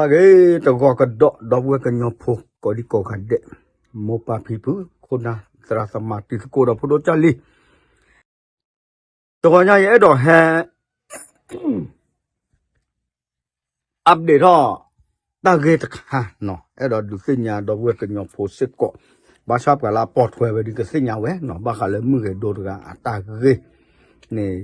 အဂ့ၤ တဂီၤကဒီး ဒီပုၢ်ဝဲၢ်ကညီဖိ ကိးဒံကိးဂၤဒဲး, မိၢ်ပၢ်ဖံဖု ခိၣ်နၢ်သရၣ်သမါ တံၤသကိးဒီးဖိဒိၣ်ကၢ်လံၤ, တဂီၤညါယအဲၣ်ဒိးဟဲ update ထီၣ် တၢ်ဂ့ၢ်တခါနီၤ, အဲၣ်ဒိးဒုးသ့ၣ်ညါဒီပုၢ်ဝဲၢ်ကညီဖိစ့ၢ်ကီး, ဘၣ်ဆၣ်ပှၤလၢအပိာ်ထွဲဝဲဒုးကသ့ၣ်ညါဝဲနီၤ, ဘၣ်ဃးလၢမုၢ်ဂဲၤဒိတဂၤအတၢ်ဂ့ၢ်န့ၣ်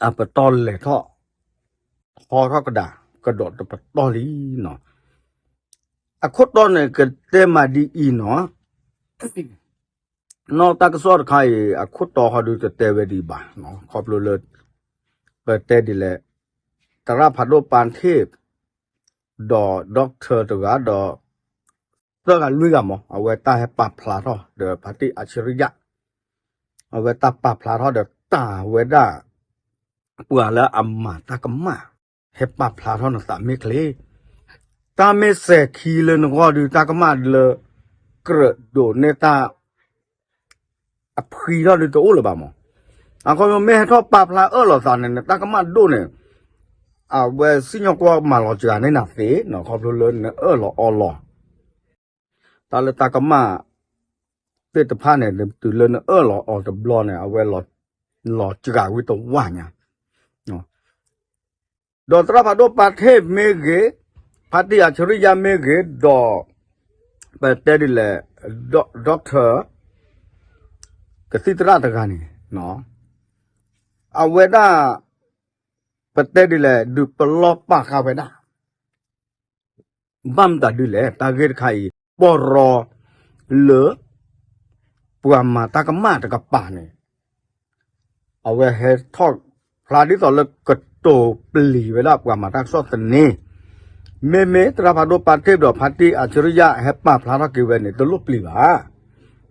အပတီၢ်လဲၤထီၣ် ထီထီၣ်ကဒါ ကဒီးတပတီၢ်လံနီၤ. အခိၣ်တီန့ၣ်ကတဲမးဒ်အံၤနီၤ, နီၢ်တၢ်ကစီၣ်တခါအံၤ အခိၣ်တီဟီဒုးတတဲဝဲဒံးဘၣ်နီၤ, ခီဖျိလၢ ပတဲဒ်လဲၣ် သရၣ်ဖးဒိၣ်ပၤထ့ၣ် ဒီး doctor တဂၤဒီး သၢဂၤလွံၢ်ဂၤမး အဝဲတၢ်ဟဲပာ်ဖျါထီၣ်ဒီး ဖါတံၢ်အၣ်ဆရံယါ အဝဲတၢ်ပာ်ဖျါထီၣ်ဒီးတၢ်ဝဲဒၣ် ပှၤလၢအမၤတၢ်ကမၣ် ဟဲပာ်ဖျါထီၣ်နသးမ့ၢ်ချ့, တၢ်မ့ၢ်စဲၤခံလၢနဂီၢ်ဒုး တၢ်ကမၣ်လၢ ကြၢးဒိးန့ၢ်တၢ် အဖှံထီၣ်ဒုးတအိၣ်လၢၤဘၣ်မး, အခီပညီမ့ၢ်ဟဲထီၣ်ပာ်ဖျါအၢၣ်လီၤသးန့ၣ် နတၢ်ကမၣ်ဒိၣ်န့ၣ် အဝဲစံၣ်ညီၣ်ကွီၢ်မၤလီၤစှၤန့ၢ်နၤသ့နီၤ, ခီဖျိလၢနအၢၣ်လီၤအီလီၤ တၢ်လၢတၢ်ကမၣ်သ့ၣ်တဖၣ်န့ၣ် တုၤလၢနအၢၣ်လီၤအီၤတဘျီန့ၣ် အဝဲလီၤစှၤဝံၤတဝၢ်ညါ, ဒီးသရၣ်ဖးဒိၣ်ပၤထ့ၣ်မ့ၢ်ဂ့ၤ, ဖါတံၢ်အၣ်ဆရံယါမ့ၢ်ဂ့ၤ, ဒီး ပတဲဒ်လဲၣ် doctor ကသံၣ်သရၣ်တဂၤန့ၣ် အဝဲဒၣ် ပတဲဒ်လဲၣ် ဒုးပလီၢ်ပာ်ဃာ်ဝဲဒၣ် ဘၣ်မတၤဒ်လဲၣ် တၢ်ဂ့ၢ်တခါအံၤ ပီၢ်ရီလၢ ပှၤမၤတၢ်ကမၣ်တကပၤန့ၣ် အဝဲဟဲထီၣ်ဖျါဒ်သိးလၢကတိၤပျံၤဝဲဒၣ်ပှၤမၤတၢ်ကစီၣ်သန့, မ့မ့ၢ်သရၣ်ဖးဒိၣ်ပၤထ့ၣ်ဒီးဖါတံၢ်အၣ်ဆရံယါဟဲပာ်ဖျါထီၣ်က့ၤဝဲန့ၣ် တလိၣ်ပျံၤဘၣ်.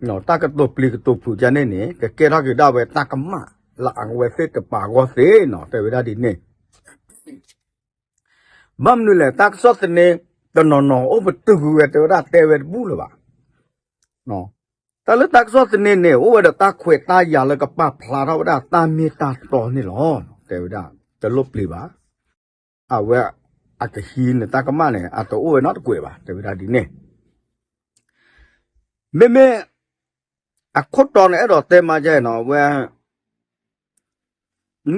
တၢ်ကတိၤပျံၤကတိၤဖုးကန့ၣ်န့ၣ် ကကဲထီၣ်က့ၤဒၣ်ဝဲတၢ်ကမၣ်လၢအဝဲသ့ၣ်တပၤအဂီၢ်သ့နီၤ တဲဝဲဒၣ်ဒ်န့ၣ် ဘၣ်မနုၤလဲၣ် တၢ်ကစီၣ်သန့ တနီၤနီၤအိၣ်ပတုာ်ကွံာ်ဝဲတဲဝဲဒၣ်တဲဝဲတဘူၣ်လၢၤဘၣ်. တၢ်လၢတၢ်ကစီၣ်သန့န့ၣ် အိၣ်ဝဲဒီးတၢ်ခွဲးတၢ်ယာ်လၢကပာ်ဖျါထီၣ်ဝဲဒၣ်တၢ်မ့ၢ်တၢ်တီန့ၣ်လီၤ. တဲဝဲဒၣ် တလိၣ်ပျံၤဘၣ်. အဝဲအကဟံးန့ၣ်တၢ်ကမၣ်န့ၣ် အတအိၣ်ဝဲနီတကွဲးဘၣ် တဲဝဲဒၣ်ဒ်န့ၣ် မ့မ့ၢ် အခိၣ်တီန့ၣ် အဲၣ်ဒိးတဲမးယဲနီၤ အဝဲ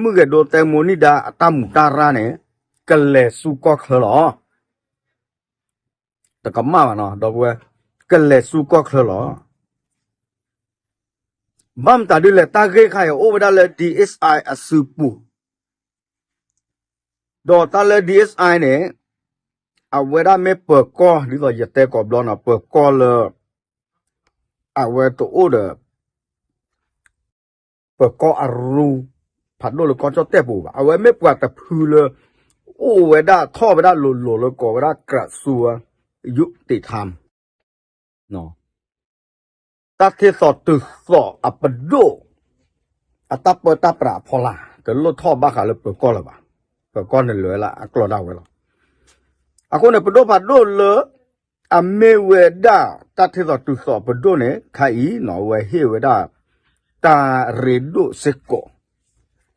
မုၢ်ဂဲၤဒိတဲမိၤနံၣ်ဒါအတၢ်မူးတၢ်ရၢ်န့ၣ် ကလဲၤဆူကီၢ်ချၢလီၤ. တကမၣ်ဘၣ်နီၤ ဒီပုၢ်ဝဲၢ် ကလဲၤဆူကီၢ်ချၢလီၤ. ဘၣ်မတၤဒ်လဲၣ် တၢ်ဂ့ၢ်ခါအံၤအိၣ်ဝဲဒၣ်လၢ DSI အစုပူၤ ဒီးတၢ်လၢ DSI န့ၣ် အဝဲဒၣ်မ့ၢ်ပၢၤကီၢ် ဒ်သိးယတဲကိးဘျီနီၤ ပၢၤကီၢ်လၢ အဝဲတအိၣ်ဒီး ပၢၤကီၢ်အရူ ဖးဒိၣ်လၢကီၢ်ကၠီၣ်တဲၣ်ပူၤဘၣ်. အဝဲမ့ၢ်ပှၤတဖုလၢ အိၣ်ဝဲဒၣ်ထီၣ်ဝဲဒၣ်လိၤလိၤလၢကိးဝဲဒၣ် ကြၢးစူဝဲ ယုတ့ထါ တၢ်ထ့သိးတုၤသိးအပဒိၣ် အတၢ်ပၢတၢ်ပြးအဖီလာ် တလိၣ်ထီၣ်ဘၣ်ဃးလၢပၢၤကီၢ်လၢၤဘၣ်. ပၢၤကီၢ်န့ၣ်လဲၤဝဲလၢအကျိၤဒၣ်ဝဲလီၤ. အဃိန့ၣ် ပဒိၣ်ဖးဒိၣ်လၢ အမ့ၢ်ဝဲဒၣ်တၢ်ထ့သိးတုၤသိးပဒိၣ်န့ၣ် ခါအံၤနီၤ အဝဲဟ့ၣ်ဝဲဒၣ် တၢ်ရ့ဒိၣ်စ့ၢ်ကီး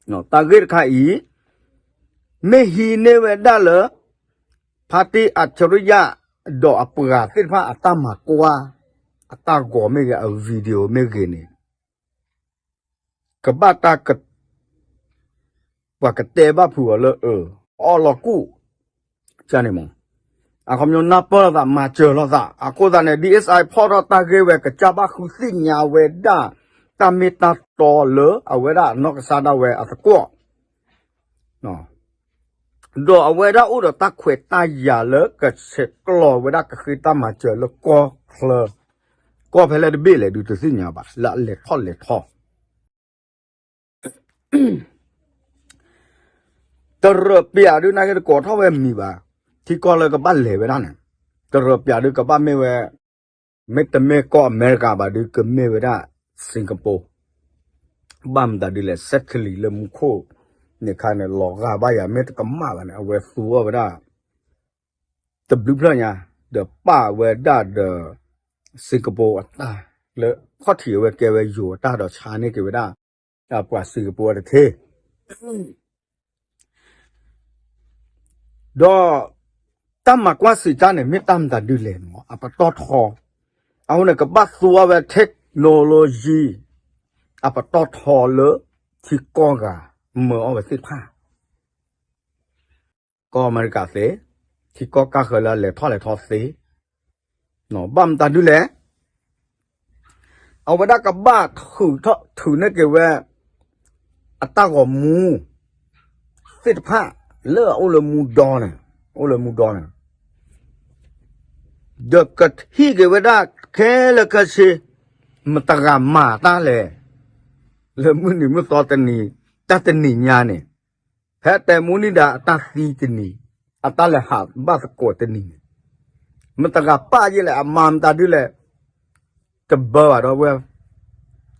တၢ်ဂ့ၢ်တခါအံၤ မ့ၢ်ဟံးန့ၢ်ဝဲဒၣ်လၢ ဖါတံၢ်အၣ်ဆရံယါ ဒီးအပှၤသ့ၣ်တဖၣ်အတၢ်မၤကွၢ် အတၢ်ဂီၤမ့ၢ်ဂ့ၤ အ video မ့ၢ်ဂ့ၤန့ၣ် ကဘၣ်တၢ်က ပှၤကတဲဘၣ်ဖုးအီၤလၢအၢ အီၣ်လီၤကူၣ် န့ၣ်မး အခီပညီနၢ်ပၢၢ်လိာ်သး မၤစၢၤလိာ်သး အဃိသတးန့ၣ် DSI ဖီၣ်ထီၣ်တၢ်ဂ့ၢ်ဝဲ ကစၢ်ဘၣ်ဃုသ့ၣ်ညါဝဲဒၣ် တၢ်မ့ၢ်တၢ်တီလၢအဝဲဒၣ်နီၢ်ကစၢ်ဒၣ်ဝဲအသကွီၢ် ဒီးအဝဲဒၣ်အိၣ်ဒီးတၢ်ခွဲးတၢ်ယာ်လၢကဆဲးကျိးဝဲဒၣ်ကဃ့တၢ်မၤစၢၤလၢကီၢ်ချၢ ကီၢ်ဖဲလဲၣ်တဘ့ၣ်လဲၣ်ဒုးတသ့ၣ်ညါဘၣ် လၢအလဲၤထီၣ်လဲၤထီ တရၢးပျးဒုးနာ်က့တကိးထီၣ်ဝဲမံၤဘၣ်, ထံကီၢ်လၢကဘၣ်လဲၤဝဲဒၣ်န့ၣ်, တရၢးပျးဒုးကဘၣ်မ့ၢ်ဝဲ, မ့တမ့ၢ်ကီၢ်အမဲရကၤဘၣ်ဒုးကမ့ၢ်ဝဲဒၣ် Singapore, ဘၣ်မတၤဒ်လဲၣ် စဲးထလံၤလၢမူခိၣ်န့ၣ်ခါန့ၣ် လီၤဂာ်ဘၣ်ယၤ မ့ၢ်တကမၣ်ဘၣ်န့ၣ် အဝဲသူအီၤဝဲဒၣ် တဘျုးဖျၢၣ်ညါ, ဒီးပာ်ဝဲဒၣ်ဒီး Singapore အတၢ်လၢခီၣ်ထံးအဝဲကဲဝဲယိၤအတၢ်ဒီးဆါန့ၢ်က့ၤဝဲဒၣ် ပှၤ Singapore တထ့ ဒီး တၢ်မၤကွၢ်စံးတၢ်န့ၣ် မ့ၢ်တၢ်မတၤဒ်လဲၣ်နီၤ အပတီၢ်ထီ, အဃိန့ၣ် ကဘၣ်သူဝဲ technology အပတီၢ်ထီလၢထံကီၢ်ဂၤ မၢအီၣ်ဝဲသ့ၣ်တဖၣ် ကီၢ်အမဲရကၤသ့, ထံကီၢ်ကါဃၢၤလၢအလဲၤထီၣ်လဲၤထီသ့, ဘၣ်မတၤဒ်လဲၣ်, အဝဲဒၣ်ကဘၣ်ထုးထီၣ်ထုးန့ၢ်က့ၤဝဲ အတၢ်ဂီၤမူ သ့ၣ်တဖၣ် လၢအအိၣ်လၢမူဒီန့ၣ်, အိၣ်လၢမူဒီန့ၣ် ဒီးကထံၣ်က့ၤဝဲဒၣ်ခဲလၢာ်ခဲဆ့ မတၤဂၤမၤတၢ်လဲၣ်, လၢမုၢ်နံၤမုၢ်သီတနံၤ တၢ်တနံၤညါန့ၣ်, ဖဲတဲမိၣ်န့ၢ်ဒၣ်အတၢ်သံတနံၤ, အတၢ်လဲၤဟးဘၣ်သကိးတနံၤန့ၣ်, မတၤဂၤပာ်ယဲလဲၣ် အမၤမတၤဒ်လဲၣ်, တဘၢဘၣ်ဒီပုၢ်ဝဲၢ်,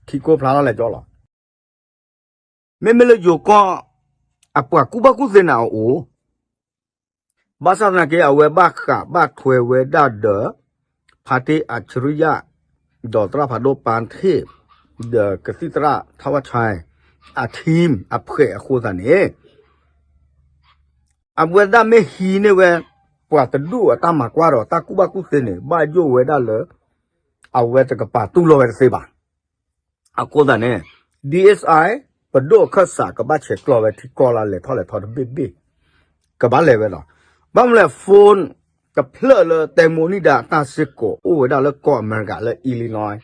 ထံကိၢ်ဖျါထီၣ်လဲၤကၠီလီၤ. မ့မ့ၢ်လၢယိၤကီၢ် အပှၤကူၣ်ဘၣ်ကူၣ်သ့န့ၣ်အအိၣ် ဘၣ်ဆၣ်သနာ်က့ အဝဲဘၣ်ဃးဘၣ်ထွဲဝဲဒၣ်ဒီး ဖါတ့ၢ်အၣ်ဆရံယၣ် ဒီးသရၣ်ဖးဒိၣ်ပၢ်ထ့ၣ် ဒီးကသံၣ်သရၣ်ထၣ်ဝၣ်ဆဲ အ team အဖှဲးအဃိသတးန့ၣ် အဝဲဒၣ်မ့ၢ်ဟံးန့ၢ်ဝဲ ပှၤတဒူၣ်အတၢ်မၤကွၢ်ဒီးတၢ်ကူၣ်ဘၣ်ကူၣ်သ့န့ၣ် ဘၣ်ယိၣ်ဝဲဒၣ်လၢ အဝဲတကပာ်တူၢ်လိာ်ဝဲတသ့ဘၣ်. အဃိသတးန့ၣ် DSI ပဒိၣ်အခၢၣ်စးကဘၣ်ဆဲးကျိးဝဲထံကီၢ်လၢလဲၤထီၣ်လဲၤထီတဘ့ၣ်ဘ့ၣ် ကဘၣ်လဲၤဝဲလီၤ. ဘၣ်မနုၤလဲၣ် phone တဖျၢၣ်လၢတဲမိၣ်န့ၢ်ဒၣ်တၢ်စ့ၢ်ကီးအိၣ်ဝဲဒၣ်လၢကီၢ်အမဲရကၤလၢ Illinois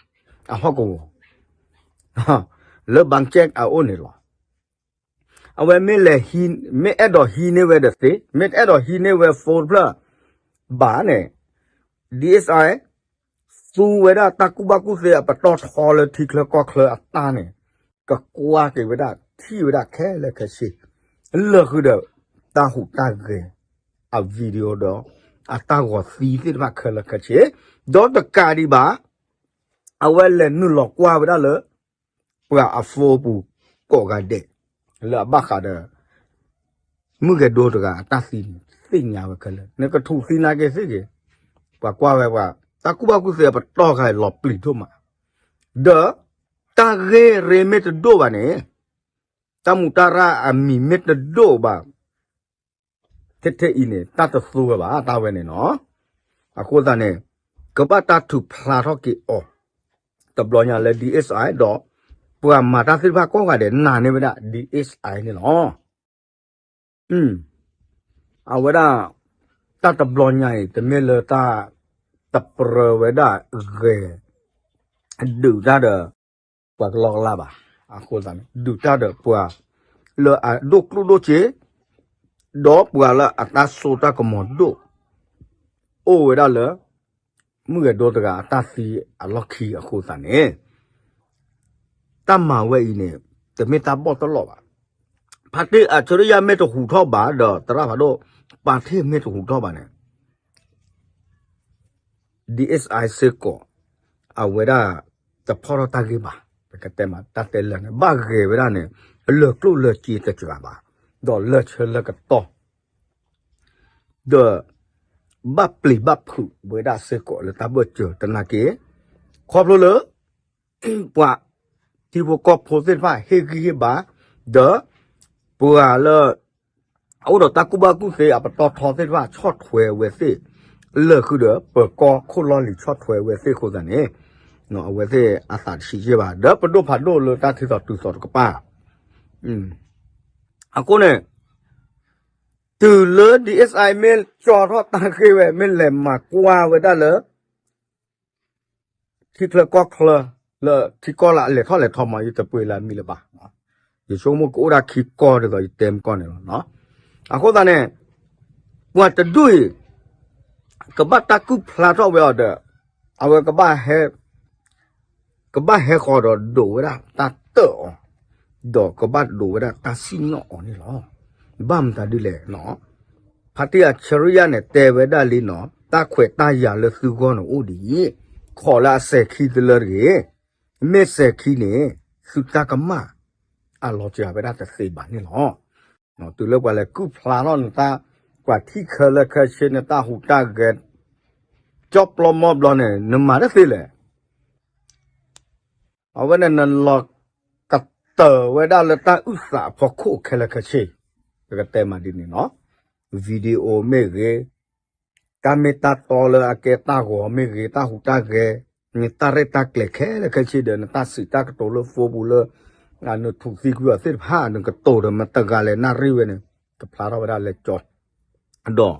အဟီၣ်ကဝီၤ လၢ Bank Jack အအိၣ်န့ၣ်လီၤ. အဝဲမ့ၢ်လဲၤဟံး, မ့ၢ်အဲၣ်ဒိးဟံးန့ၢ်ဝဲဒီးသ့, မ့ၢ်အဲၣ်ဒိးဟံးန့ၢ်ဝဲ phone တဖျၢၣ် ဘၣ်န့ၣ် DSI သူဝဲဒၣ်တၢ်ကူၣ်ဘၣ်ကူၣ်သ့အပတီၢ်ထီလၢထံချၢကီၢ်ချၢအတၢ်န့ၣ် ကကွၢ်က့ၤဝဲဒၣ် ထံၣ်ဝဲဒၣ်ခဲလၢာ်ခဲဆ့ လၢာ်ဃုာ်ဒီး တၢ်ဟူးတၢ်ဂဲၤ အ video ဒီး အတၢ်ဂီၤသံသ့ၣ်တဖၣ်ခဲလၢာ်ခဲဆ့ ဒီးတကးဒံးဘၣ် အဝဲလဲၤနုာ်လီၤကွၢ်ဝဲဒၣ်လၢ ပှၤအ phone ပူၤကိးဂၤဒဲး လၢအဘၣ်ဃးဒီး မုၢ်ဂဲၤဒိတဂၤအတၢ်သံန့ၣ် သ့ၣ်ညါဝဲခဲလၢာ် နကထူးသံနာ်က့သ့ၣ်ဂ့ၤ, ပှၤကွၢ်ဝဲပှၤ တၢ်ကူၣ်ဘၣ်ကူၣ်သ့အပတီၢ်ခါလီၤပျံၤဒိၣ်မး, ဒီး တၢ်ဂ့ၢ်ရ့မ့ၢ်တဒိၣ်ဘၣ်န့ၣ် တၢ်မူးတၢ်ရၣ်အမံၤမ့ၢ်တဒိၣ်ဘၣ် ထဲထဲအံၤန့ၣ် တၢ်တသူဝဲဘၣ် တၢ်ဝဲန့ၣ်နီၤ. အဃိသတးန့ၣ် ကဘၣ်တၢ်ထုးဖျါထီၣ်က့ၤအီၤ တဘျီညါလၢ DSI ဒီး ပှၤမၤတၢ်သ့ၣ်တဖၣ်ကိးဂၤဒဲးနာ်န့ၢ်ဝဲဒၣ် DSI န့ၣ်လီၤ. အဝဲဒၣ် တၢ်တဘျီညါအံၤ တမ့ၢ်လၢတၢ်တပြၢဝဲဒၣ်ဂဲၤ ဒုးတၢ်ဒီး ပှၤကလီကလီဘၣ်. အဃိသတးန့ၣ် ဒုးတၢ်ဒီးပှၤလၢအဒိၣ်ကျိၣ်ဒိၣ်စ့ ဒီးပှၤလၢအတၢ်စိတၢ်ကမီၤဒိၣ် အိၣ်ဝဲဒၣ်လၢ မုၢ်ဂဲၤဒိတဂၤအတၢ်သံအလီၢ်ခံအဃိသတးန့ၣ် တၢ်မၤဝဲအံၤန့ၣ် တမ့ၢ်တၢ်ဘီၣ်တလီၢ်ဘၣ်. ဖါတ့ၢ်အၣ်ဆူရယါမ့ၢ်တဟူးထီၣ်ဘၣ် ဒီးသရၣ်ဖးဒိၣ်ပၢ်ထ့ၣ်မ့ၢ်တဟူးထီၣ်ဘၣ်န့ၣ် DSI စ့ၢ်ကီး အဝဲဒၣ်တဖီၣ်ထီၣ်တၢ်ဂ့ၢ်ဘၣ်. ပကတဲမး တၢ်တဲလၢာ်န့ၣ် ဘၣ်ဂဲၤဝဲဒၣ်န့ၣ် လၢာ်ကျိၣ်လၢာ်စ့တစှၤဘၣ်, ဒီးလၢာ်ဆၢလၢာ်ကတီၢ် ဒီး ဘၣ်ပျံၤဘၣ်ဖုးဝဲဒၣ်စ့ၢ်ကီးလၢတၢ်ဘၢၣ်စၢၤသနာ်က့ ခီဖျိလၢ ပှၤထံဖိကီၢ်ဖိသ့ၣ်တဖၣ်ဟ့ၣ်ဂံၢ်ဟ့ၣ်ဘါ ဒီး ပှၤလၢ အအိၣ်ဒီးတၢ်ကူၣ်ဘၣ်ကူၣ်သ့အပတီၢ်ထီသ့ၣ်တဖၣ်ဆီၣ်ထွဲဝဲသ့ၣ် လၢာ်ဃုာ်ဒီးပၢၤကီၢ်ခိၣ်လီၢ်လံၤဆီၣ်ထွဲဝဲသ့ၣ်အဃိသတးန့ၣ် အဝဲသ့ၣ်အသးတဆံးက့ဘၣ် ဒီးပဒိၣ်ဖးဒိၣ်လၢတၢ်ထံသီတုၤသီတကပၤ အဃိန့ၣ် တုၤလၢ DSI မ့ၢ်ကၠီထီၣ်တၢ်ဂ့ၢ်ဝဲ မ့ၢ်လဲၤမၤကွၢ်ဝဲဒၣ်လၢ ထံချၢကီၢ်ချၢ လၢထံကီၢ်လၢအလဲၤထီၣ်လဲၤထီမး ယတပှ့ၤလၢအမံၤလၢၤဘၣ်. ယဆိကမိၣ်ကအိၣ်ဒၣ်ခံကီၢ်ဒ်သိးယတဲမကီၢ်န့ၣ်လီၤ. အဃိသတးန့ၣ် ပှၤတဒူၣ်အံၤ ကဘၣ်တၢ်ကူၣ်ဖျါထီၣ်ဝဲအီၤဒီး အဝဲကဘၣ်ဟဲ ကဘၣ်ဟဲဃီၤဒီးဒိးဝဲဒၣ်တၢ်တၢၣ်အီၤ, ဒီးကဘၣ်ဒိးဝဲဒၣ်တၢ်စံၣ်ညီၣ်အီၤန့ၣ်လီၤ. ဘၣ်မတၤဒ်လဲၣ်နီၤ, ဖါတံၢ်အဆၢရယါန့ၣ် တဲဝဲဒၣ်လံနီၤ, တၢ်ခွဲးတၢ်ယာ်လၢသုဂီၢ်န့ၣ်အိၣ်ဒ်အံၤ, ခိးလၢအစဲၤခံတလၢတဂ့ၤ, မ့ၢ်စဲၤခံန့ၣ် သုတၢ်ကမၣ် အလီၤစှၤဝဲဒၣ်တသ့ဘၣ်န့ၣ်လီၤ. တုၤလၢပှၤလဲၤကူၣ်ဖျါထီၣ်နတၢ် ပှၤထံၣ်ခဲလၢာ်ခဲဆ့နတၢ်ဟူးတၢ်ဂဲၤ ကၠီပျီမီဘျီန့ၣ် နမၤတသ့လဲၣ်. အဝဲန့ၣ်နလီၤကတၢၢ်ဝဲဒၣ်လၢတၢ်အုၣ်သးအဖီခိၣ်ခဲလၢာ်ခဲဆ့, ပကတဲမးဒ်န့ၣ်နီၤ, video မ့ၢ်ဂ့ၤ, တၢ်မ့ၢ်တၢ်တီလၢအကဲတၢ်ဂီၤမ့ၢ်ဂ့ၤ, တၢ်ဟူးတၢ်ဂဲၤ, နတၢ်ရဲၣ်တၢ်ကျဲၤခဲလၢာ်ခဲဆ့ဒီး နတၢ်စံးတၢ်ကတိၤလၢ Facebook လၢ နထူးသံကွံာ်အီၤသ့ၣ်တဖၣ် နကတိၤဒီးမတၤတဂၤလဲၣ် နၣ်ရံၣ်ဝဲန့ၣ် ကဖျါထီၣ်ဝဲဒၣ်လၢကၠီ, ဒီး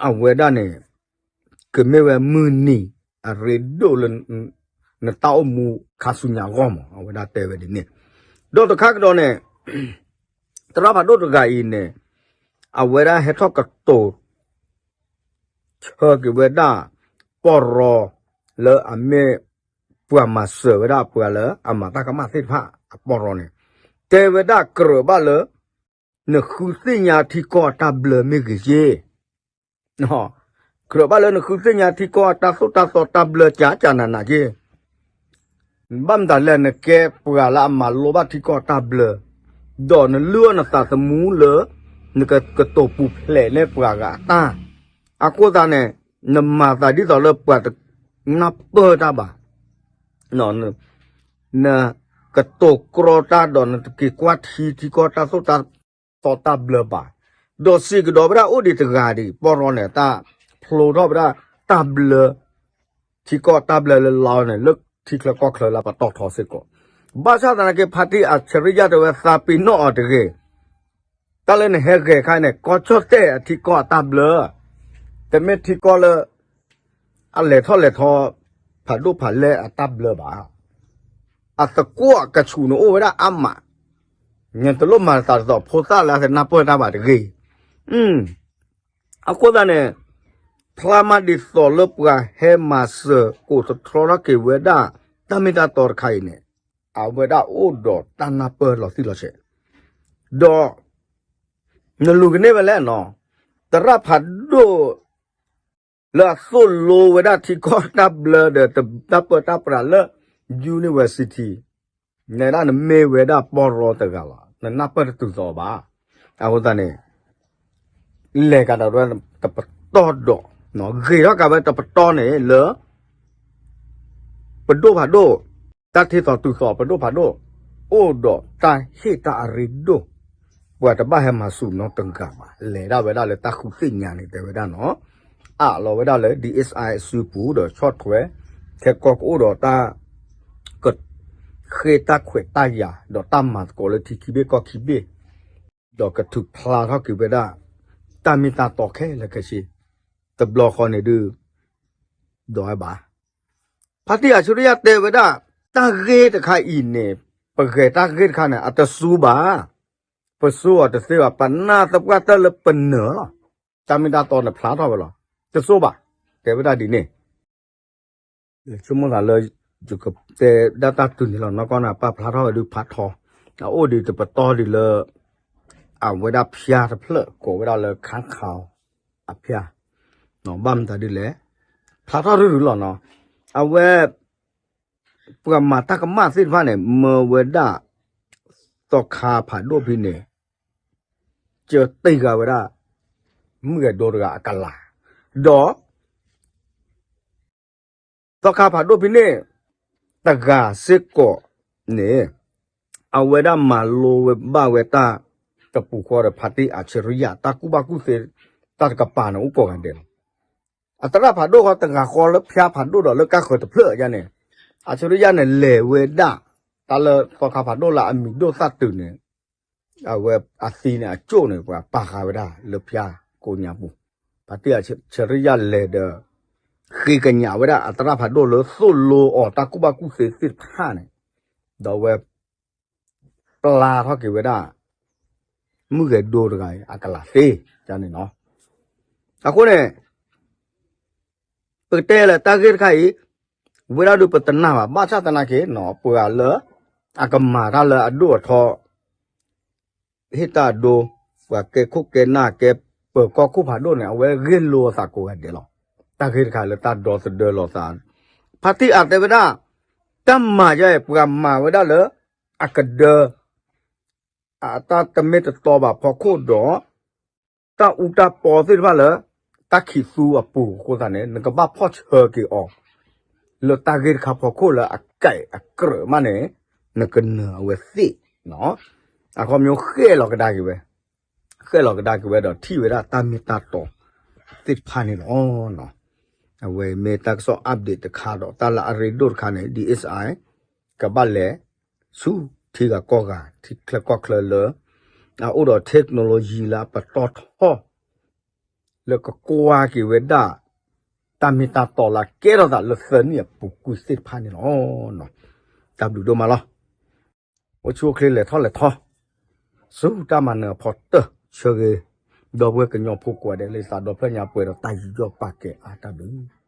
အဝဲဒၣ်န့ၣ် ကမ့ၢ်ဝဲမုၢ်နံၤအရ့ဒိၣ်လၢ နတၢ်အိၣ်မူခါဆူညါအဂီၢ်မး အဝဲဒၣ်တဲဝဲဒ်န့ၣ်, ဒီးတခါကဒီးန့ၣ် သရၣ်ဖးဒိၣ်တဂၤအံၤန့ၣ် အဝဲဒၣ်ဟဲထီၣ်ကတိၤ ဆၢက့ၤဝဲဒၣ် ပီၢ်ရီ လၢအမ့ၢ်ပှၤမၤစၢၤဝဲဒၣ်ပှၤလၢအမၤတၢ်ကမၣ်သ့ၣ်တဖၣ်အပီၢ်ရီန့ၣ်, တဲဝဲဒၣ်ကြၢးဘၣ်လၢ နဃုသ့ၣ်ညါထံကီၢ်အတၢ်ဘျၢမ့ၢ်ဂ့ၤက့ ကြၢးဘၣ်လၢနဃုသ့ၣ်ညါထံကီၢ်အတၢ်သိၣ်တၢ်သီတၢ်ဘျၢကကနးနးက့, ဘၣ်မတၤလဲၣ် နကဲပှၤလၢအမၤလိဘၣ်ထံကီၢ်အတၢ်ဘျၢ, ဒီးနလုၢ်အီၣ်နသးသမူလၢ နကကတိၤပူၤဖျဲးန့ၢ်ပှၤဂၤအတၢ်, အဃိသတးန့ၣ် နမၤသးဒ်သိးလၢပှၤတနၢ်ပၢၢ်တၢ်ဘၣ်, နကတိၤကြီတၢ်ဒီးနတက့ၤကွၢ်ထံထံကီၢ်တၢ်သိၣ်တၢ်သီတၢ်ဘျၢဘၣ်, ဒီးစံးကဒီးဝဲဒၣ်အိၣ်ဒံးတဂၤဒံး ပီၢ်ရီန့ၣ် တၢ်ဖျိထီၣ်ဝဲဒၣ်တၢ်ဘျၢ ထံကီၢ်တၢ်ဘျၢလၢလီၤန့ၣ် လၢထံချၢကီၢ်ချၢလၢပတီၢ်ထီစ့ၢ်ကီး, ဘၣ်ဆၣ်သနာ်က့ ဖါတံၢ်အဆၢရံယၣ်တဲဝဲသးပ့ၤနီၣ်အီၤတဂ့ၤ, တၢ်လၢနဟဲဂဲၤခါန့ၣ် ကီၢ်ကၠီၣ်တဲၣ်အထံကီၢ်အတၢ်ဘျၢ, တမ့ၢ်ထံကီၢ်လၢ အလဲၤထီၣ်လဲၤထီ ဖးဒိၣ်ဖးလဲၢ်အတၢ်ဘျၢဘၣ်, အသကွီၢ်ကဆူးန့ၣ်အိၣ်ဝဲဒၣ်အါမး, နတလိၣ်မၤသးဒ်သိးဖိသၣ်လၢအတနၢ်ပၢၢ်တၢ်ဘၣ်တဂ့ၤ, အဃိသတးန့ၣ် ဖျါမးဒ်သိးလၢပှၤဟဲမၤစၢၤကိးသတြီထီၣ်က့ၤဝဲဒၣ် တၢ်မ့ၢ်တၢ်တီတခါအံၤန့ၣ် အဝဲဒၣ်အိၣ်ဒီးတၢ်နၢ်ပၢၢ်လီၤတံၢ်လီၤဆဲး, ဒီး နလူၤကန့ၢ်ဝဲလဲၣ်နီၤ, သရၣ်ဖးဒိၣ် လၢအသိၣ်လိဝဲဒၣ်ထံကီၢ်တၢ်ဘျၢဒီး တၢ်ပၢတၢ်ပြးလၢ university နဲဒၣ်နမ့ၢ်ဝဲဒၣ်ပီၢ်ရီတဂၤလီၤ. နနၢ်ပၢၢ်တတုၤသိးဘၣ်. အဃိသတးန့ၣ် လဲၤကဒီးဝဲတပတီၢ်ဒီး ဂ့ၤထီၣ်ကးဝဲတပတီၢ်န့ၣ်လၢ ပဒိၣ်ဖးဒိၣ်, တၢ်ထံၣ်သိးတုၤသိးပဒိၣ်ဖးဒိၣ်, အိၣ်ဒီးတၢ်ဟ့ၣ်တၢ်အရ့ဒိၣ်, ပှၤတဘၣ်ဟဲမၤဆူၣ်နီတဂၤဘၣ်. လဲၤဒၣ်ဝဲဒၣ်လၢတၢ်ဃုသ့ၣ်ညါန့ၣ် တဲဝဲဒၣ်နီၤ, အးလီၤဝဲဒၣ်လၢ DSI အစုပူၤဒီးဆီၣ်ထွဲ, ခဲကီၢ်ကအိၣ်ဒီးတၢ် က ဃ့တၢ်ခွဲးတၢ်ယာ် ဒီးတၢ်မၤသကိးလၢထံခံဘ့ၣ်ကီၢ်ခံဘ့ၣ်, ဒီးကထုးဖျါထီၣ်က့ၤဝဲဒၣ် တၢ်မ့ၢ်တၢ်တီခဲလၢာ်ခဲဆ့, တဘျီဃီန့ၣ်ဒုး ဒီးဝဲဘၣ်. ဖါတံၢ်အဆူရယၣ်တဲဝဲဒၣ် တၢ်ဂ့ၢ်တခါအံၤန့ၣ်, ပဂဲၤတၢ်ဂ့ၢ်တခါန့ၣ် အတစူဘၣ်, ပစူအီၤတသ့ဘၣ်, ပနာ်သပှၢ်တၢၢ်လၢပနၢၤလီၤ. တၢ်မ့ၢ်တၢ်တီန့ၣ်ဖျါထီၣ်ဝဲလီၤ. တစူဘၣ်, တဲဝဲဒၣ်ဒ်န့ၣ် ဆိကမိၣ်သးလၢ ယကတဲဒၣ်တၢ်တုၤန့ၣ်လီၤ. နီၢ်ကီၢ်န့ၣ် ပာ်ဖျါထီၣ်ဝဲဒုးဖးထီ, အအိၣ်ဒံးတပတီၢ်ဒံးလၢ အဝဲဒၣ်ဖၠါတဖျၢၣ် ကိးဝဲဒၣ်လၢ ခါခး အဖၠါ, ဘၣ်မတၤဒ်လဲၣ်, ဖျါထီၣ်ရုၢ်ရုၢ်လီၤနီၤ. အဝဲ ပှၤမၤတၢ်ကမၣ်သ့ၣ်တဖၣ်န့ၣ် မၢဝဲဒၣ် သီခါဖးဒိၣ်ဖဲန့ၣ် ကၢတ့ၢ်ဂၤဝဲဒၣ် မုၢ်ဂဲၤဒိတဂၤအကလၤ, ဒီး သီခါဖးဒိၣ်ဖဲန့ၣ် တဂၤစ့ၢ်ကီးန့ၣ် အဝဲဒၣ်မၤလိဝဲဘၣ်ဝဲတၢ်တပူၤဃီဒီး ဖါတံၢ်အဆၢရယၣ် တၢ်ကူၣ်ဘၣ်ကူၣ်သ့ တၢ်တကပၤန့ၣ် အိၣ်ကိးဂၤဒဲးလီၤ. အသရၣ်ဖးဒိၣ်ဃီတဂၤဃီလၢဖၠါဖးဒိၣ်ဒီးလၢကါဃၢၤတဖျၢၣ်အယါန့ၣ် အဆၢရယၣ်န့ၣ် လဲၤဝဲဒၣ် တၢ်လၢသီခါဖးဒိၣ်လၢအမံၤဒိၣ်သၣ်တုၤန့ၣ် အဝဲအသံန့ၣ် အကၠိၣ်န့ၣ် ပှၤပာ်ဃာ်ဝဲဒၣ်လၢဖၠါကိးညါပူၤ, ဖါတံၢ်အဆၢရယၣ်လဲၤဒီး ဃ့ကညးဝဲဒၣ်အသရၣ်ဖးဒိၣ်လၢသိၣ်လိအီၤတၢ်ကူၣ်ဘၣ်ကူၣ်သ့သ့ၣ်တဖၣ်န့ၣ်, ဒီးအဝဲ ပျါထီၣ်က့ၤဝဲဒၣ် မုၢ်ဂဲၤဒိတဂၤအံၤ အကလၤသ့န့ၣ်လီၤ. အဃိန့ၣ် ပကတဲလၢတၢ်ဂ့ၢ်တခါအံၤ ဝဲဒၣ်ဒုးပတနာ်ဘၣ်, ဘၣ်ဆၣ်သနာ်က့ ပှၤလၢ အကမၤတၢ်လၢအဒိၣ်အထီ ဟ့ၣ်တၢ်အဒိ, ပှၤကဲခိၣ်ကဲနၢ်ကဲပၢၤကီၢ်ခိၣ်ဖးဒိၣ်န့ၣ် အဝဲဂ့ၢ်လိာ်အသးကိးဂၤဒဲးလီၤ. တၢ်ဂ့ၢ်တခါလၢတၢ်ဒီသဒၢလိာ်သး, ဖါတံၢ်အတဲဝဲဒၣ် တၢ်မၤယါအံၤ ပှၤမၤဝဲဒၣ်လၢ အကဒၢ အတၢ်တမ့ၢ်တတီဘၣ်ဖီခိၣ်ဒီး တၢ်အူတၢ်ပီသ့ၣ်တဖၣ်လၢ တၢ်ခံးသူအပူၤအဃိသတးန့ၣ် နကဘၣ်ဖီၣ်ဆၢက့ၤအီၤ လၢတၢ်ဂ့ၢ်တခါဖီခိၣ်လၢအကဲအကြၢးမးန့ၣ် နကနၢၤအဝဲသ့ၣ်, အခီပညီဃဲၣ်လီၤကဒါက့ၤဝဲ, ဃဲၣ်လီၤကဒါက့ၤဝဲဒီးထံၣ်ဝဲဒၣ်တၢ်မ့ၢ်တၢ်တီ သ့ၣ်တဖၣ်န့ၣ်လီၤ. အဝဲမ့ၢ်တၢ်ကစီၣ် update တခါဒီး တၢ်လၢအရ့ဒိၣ်တခါန့ၣ် ဒ် အ့ၣ်အံၣ် ကဘၣ်လဲၤဆူထံဂၤကီၢ်ဂၤ ထံချၢကီၢ်ချၢလၢ အအိၣ်ဒီး technology လၢအပတီၢ်ထီၣ် လၢကကွၢ်က့ၤဝဲဒၣ် တၢ်မ့ၢ်တၢ်တီလၢအကဲထီၣ်သးလၢသၢနံၣ်အပူၤကွံာ်သ့ၣ်တဖၣ်န့ၣ်လီၤ. တၢ်ဘျုးဒိၣ်မးလီၤ. အိၣ်ဆူၣ်အိၣ်ချ့လဲၤထီၣ်လဲၤထီ ဆူတၢ်မၤနၢၤအဖီတၢၢ် ဆၢဂ့ၤ ဒီပုၢ်ဝဲၢ်ကညီဖိကိးဂၤဒဲးလၢသးဒီဖျၢၣ်ညါပှဲၤဒီးတၢ်ယူးယီၣ်ပာ်ကဲအါတၢ်ဘျုး